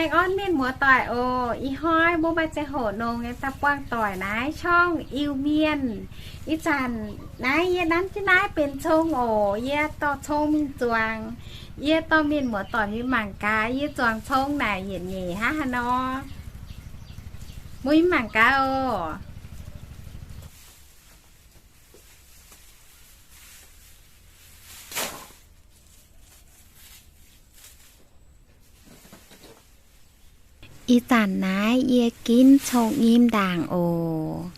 Baengh orn mienh muoz-doic oc. Ih hnoi mbuo maaih ziangh hoc longx nyei daaih buangh doic naaiv ช่อง Iu-Mienh. Ih zanc naaiv yie nanv jienv naaiv benx cong oc. Yie dorh cong mingh zuangx. Yie dorh mienh muoz-doic mingh mangc gaax yie zuangx cong naaic yietc nyeic hnangv haaix nor. Mbuo mingh mangc gaax oc. Ih zanc naaiv yie ginv cong nyim ndaangc oc.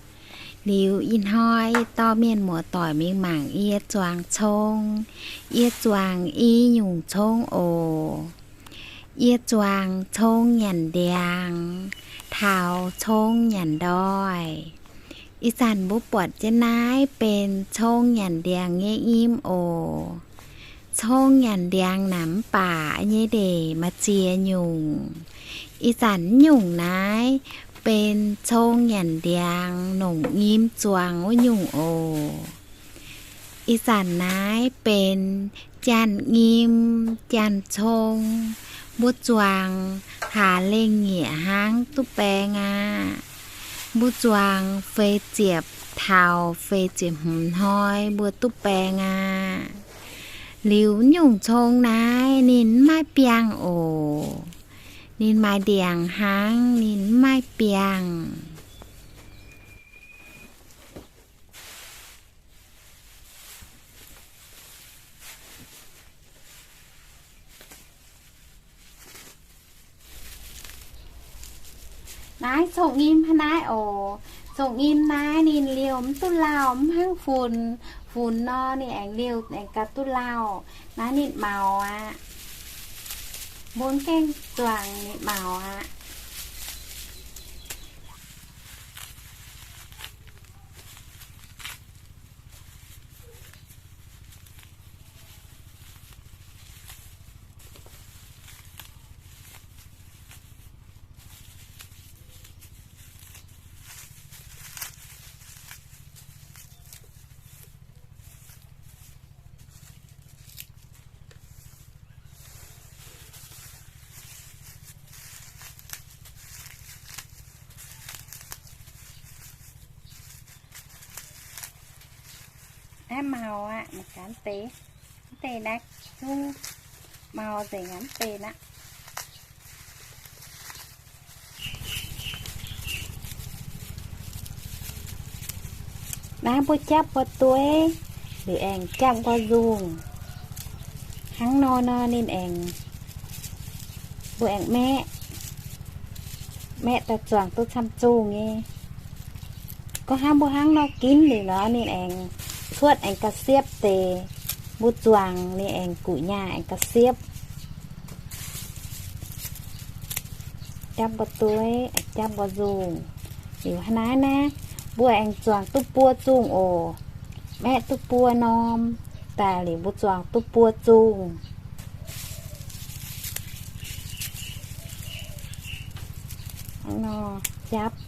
Liuz ih hnoi yie dorh mienh muoz-doic mingh mangc yie zuangx cong. Yie zuangx i nyungc cong oc. Yie zuangx cong nyanc ndiangx taux cong nyanc ndoih. Ih zanc mbuo buatc jienv naaiv benx cong nyanc ndiangx nyei nyim oc. Cong nyanc ndiangx naaic mv baac nyei ndeic maaih ziex nyungc. Ih zanc nyungc naaiv benx cong nyanc ndiangx nongc nyim zuangx wuov nyungc oc. Ih zanc naaiv benx janx nyim, janx cong. Mbuo zuangx haac lengh nyieqc hnangv duqv baeng aqv. Mbuo zuangx feix ziepc taux feix ziepc hmz hnoi mbuo duqv baeng aqv. Liuz nyungc cong naaiv ninh mv maaih biangh oc. Ninh maaih ndiangx hnangv, ninh mv maaih biangh. Naaiv cong nyim hnangv naaiv oc. Cong nyim naaiv ninh liouh mv duqv lauh, mv hnangv funx. Funx nor ninh aengx liouh aengx gauh duqv lauh. Naaiv ninh maux aqv. Mbuo mv gaengh zuangx ninh maux aqv. Aav maux aqv, mangc gaax deix, deix naaiv zungv maux nzengc aqv, deix naaiv. Naaiv mbuo japv mbuo dueiv, liuz aengx japv mbuo nzungh. Hnangv nor nor ninh aengx, mbuo aengx maeqv, maeqv daaih zuangx duqv camv zungh nyei. Gorngv hnangv mbuo hnangv nor ginv liuz nor ninh aengx cuotv aengx ga'siepv deix, mbuo zuangx ninh aengx guqc nyaah aengx ga'siepv. Japv mbuo dueiv, japv mbuo nzungh. Liuz hnangv naaiv naaiv, mbuo aengx zuangx duqv buo zungh oc. Maeqv duqv buo norm daaih liuz mbuo zuangx duqv buo zungh. Hnangv nor japv.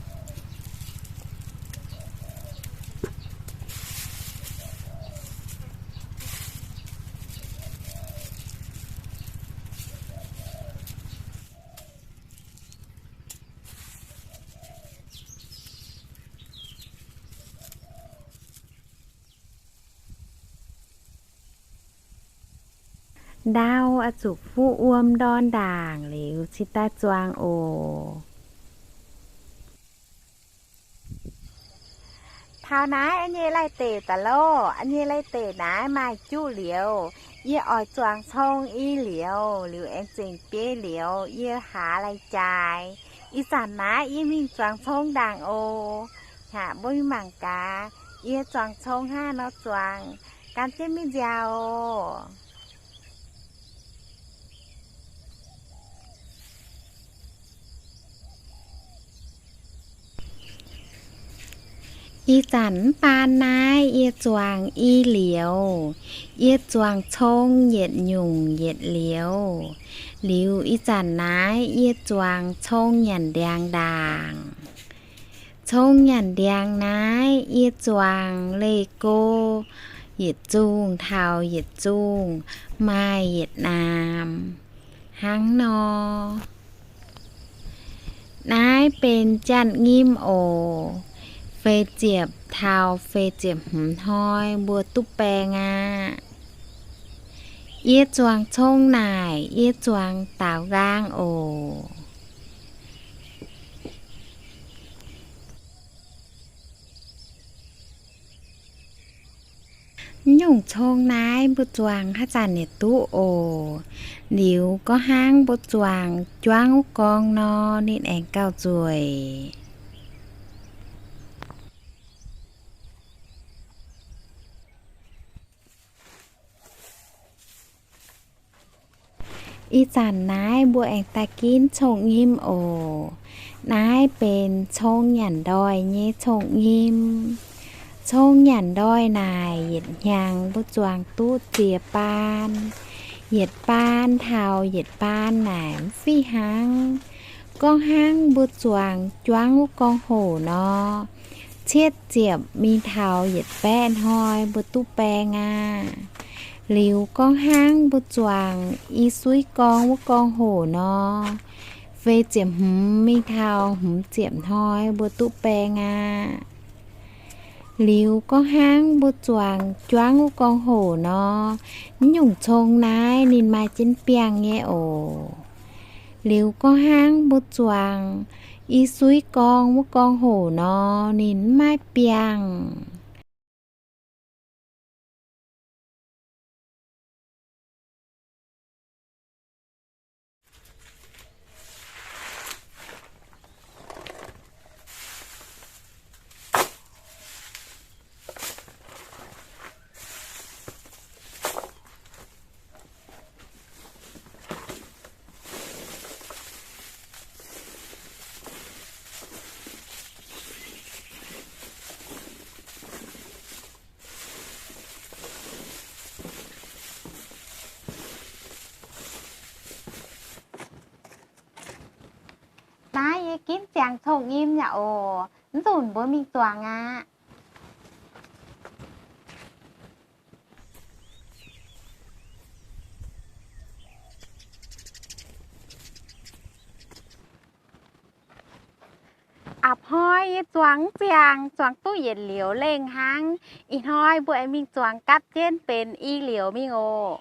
Ndau oix zuqc fuqv wuom ndorn ndaangc liuz cingx daaih zuangx oc. Taux naaiv nyei lai-deic daaih loh, nyei lai-deic naaiv maaih juqv liouz. Yie oix zuangx cong i liouz, liuz aengx zengc biei liouz yie haaz lai-jaaix. Ih zanc naaiv yie mingh zuangx cong ndaangc oc. Hnangv mbuo mingh mangc gaax, yie zuangx cong hnangv nor zuangx, gan jienv mingh nziaauc oc. Ih zanc mv baan naaiv yie zuangx i liouz. Yie zuangx cong yietc nyungc yietc liouz. Liuz ih zanc naaiv yie zuangx cong nyanc ndiangx ndaangc. Cong nyanc ndiangx naaiv yie zuangx leih go yietc zungh taux yietc zungh maaih yietc naamh hnangv nor. Naaiv benx janx-nyim oc. Feix ziepc taux feix ziepc hmz hnoi mbuo duqv baeng aqv. Yie zuangx cong naaic, yie zuangx daaux nqaang oc. Mv nyungc cong naaiv mbuo zuangx haaix zanc yaac duqv oc. Liuz gorngv hnangv mbuo zuangx juangv wuov gorngv nor, ninh aengx gauh nzueic. Ih zanc naaiv mbuo aengx daaih ginv cong-nyim oc. Naaiv benx cong nyanc ndoih nyei cong-nyim. Cong nyanc ndoih naaic yietc hnyangx mbuo zuangx duqv ziex baan. Yietc baan taux yietc baan naaic mv fih hnangv. Gorngv hnangv mbuo zuangx juangv wuov gorngv hoc nor, cietv ziepc mingh taux yietc baeqv hnoi mbuo duqv baeng aqv. Liuz gorngv hnangv mbuo zuangx i suiv gorngv wuov gorngv hoc nor, feix ziepc hmz mingh taux hmz ziepc hnoi mbuo duqv baeng aqv. Liuz gorngv hnangv mbuo zuangx juangv wuov gorngv hoc nor, mv nyungc cong naaiv ninh maaih jienv biangh nyei oc. Liuz gorngv hnangv mbuo zuangx i suiv gorngv wuov gorngv hoc nor, ninh mv maaih biangh. Naaiv yie ginv ziangx cong-nyim yaac oc. Mv nzunc mbuo mingh zuangx aqv. A'hnoi yie zuangx mv ziangh, zuangx duqv yietc liouc lengh hnangv. Ih hnoi mbuo aengx mingh zuangx gapv jienv benx i liouc mingh oc.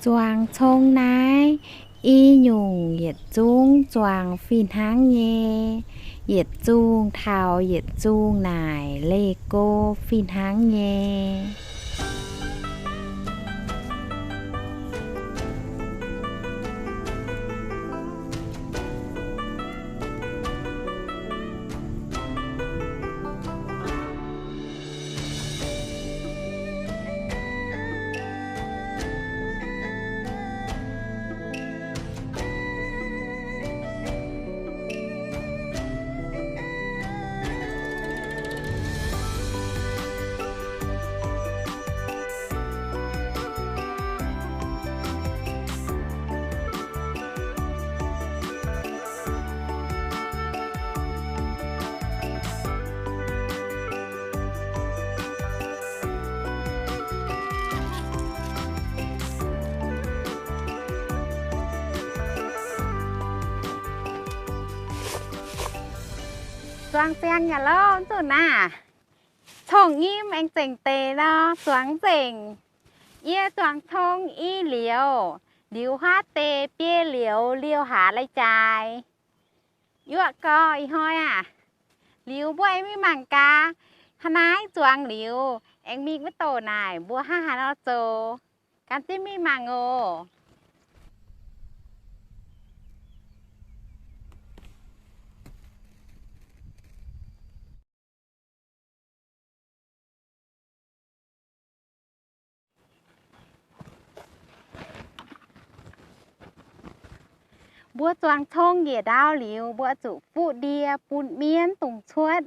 Zuangx cong naaiv, i nyungc yietc zungv zuangx fih hnangv nyei, yietc zungh taux yietc zungh naaic leih go fih hnangv nyei. Zuangx ziangx yaac louv nzunc naaiv. Cong-nyim aengx zengc deix nor, zuangx nzengc. Yie zuangx cong i liouc, liuz huaav deix biei liouc liouh hlaax lai-jaaix. Yuoqv gau ih hnoi aah, liuz mbuo aengx mingh mangc gaax. Hnangv naaiv zuangx liuz, aengx mingh wuov douc naaic mbuo hnangv haaix nor zoux. Gan jienv mingh mangc oc. Mbuo zuangx cong njiec ndau liuz, mbuo zuqc fuqv ndie bun mienv dungx cuotv.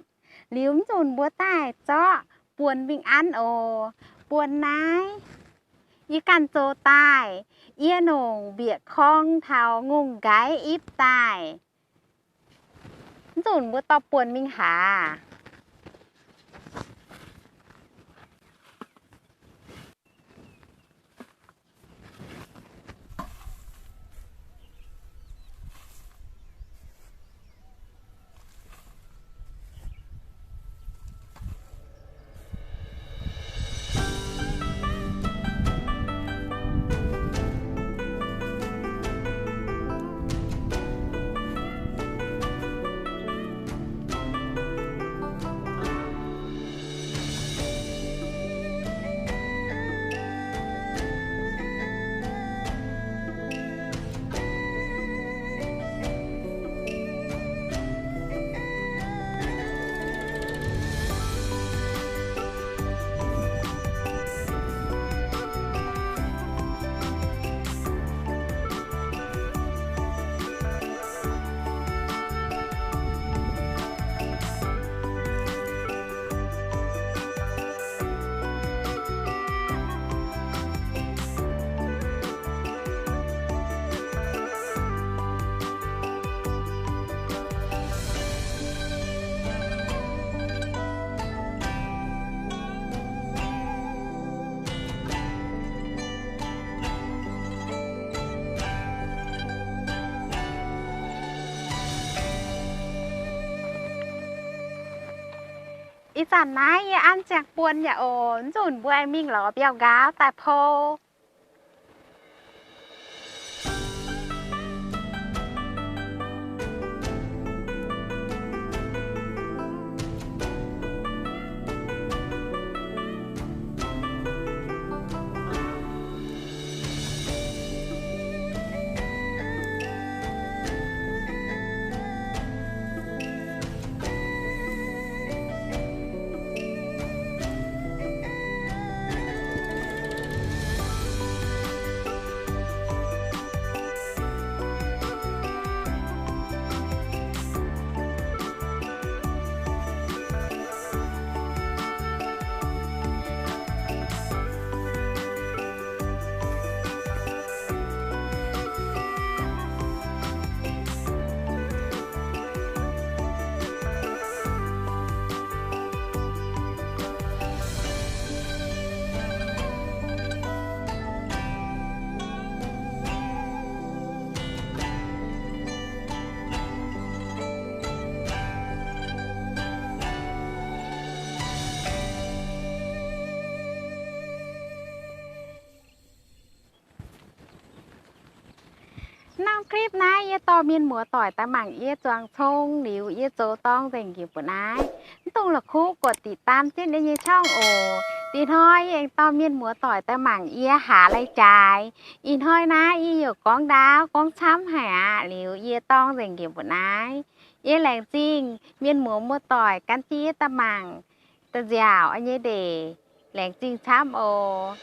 Liuz mv nzunc mbuo daaih zorqv buonc mingh an oc. Buonc naaiv yie ganh zoux daaih. Yie nongc mbieqc korng taux ngongh nqaiv ipv daaih. Mv nzunc mbuo dorh buonc mingh haaz. Ih zanc naaiv yie an ziangh buonc yaac oc. Nzunc mbuo aengx mingh lorz mbiauh nqaauv daaih pou. Norm clip naaiv yie dorh mienh muoz doic daaih mangc yie zuangx cong liuz yie zoux dorng nzengc njiec mbu'naaiv. Mv dungx la'kuqv กดติดตาม jienv yie nyei ช่อง oc. Dih hnoi yie aengx dorh mienh muoz doic daaih mangc yie haaz lai-jaaix. Ih hnoi naaiv yie youc gorngv ndaauv gorngv camv haic aqv. Liuz yie dorng nzengc njiec mbu'naaiv. Yie laengz zingh mienh muoz muoz doic gan jienv yie daaih mangc da'nziaauc nyei ndeic. Laengz zingh camv oc.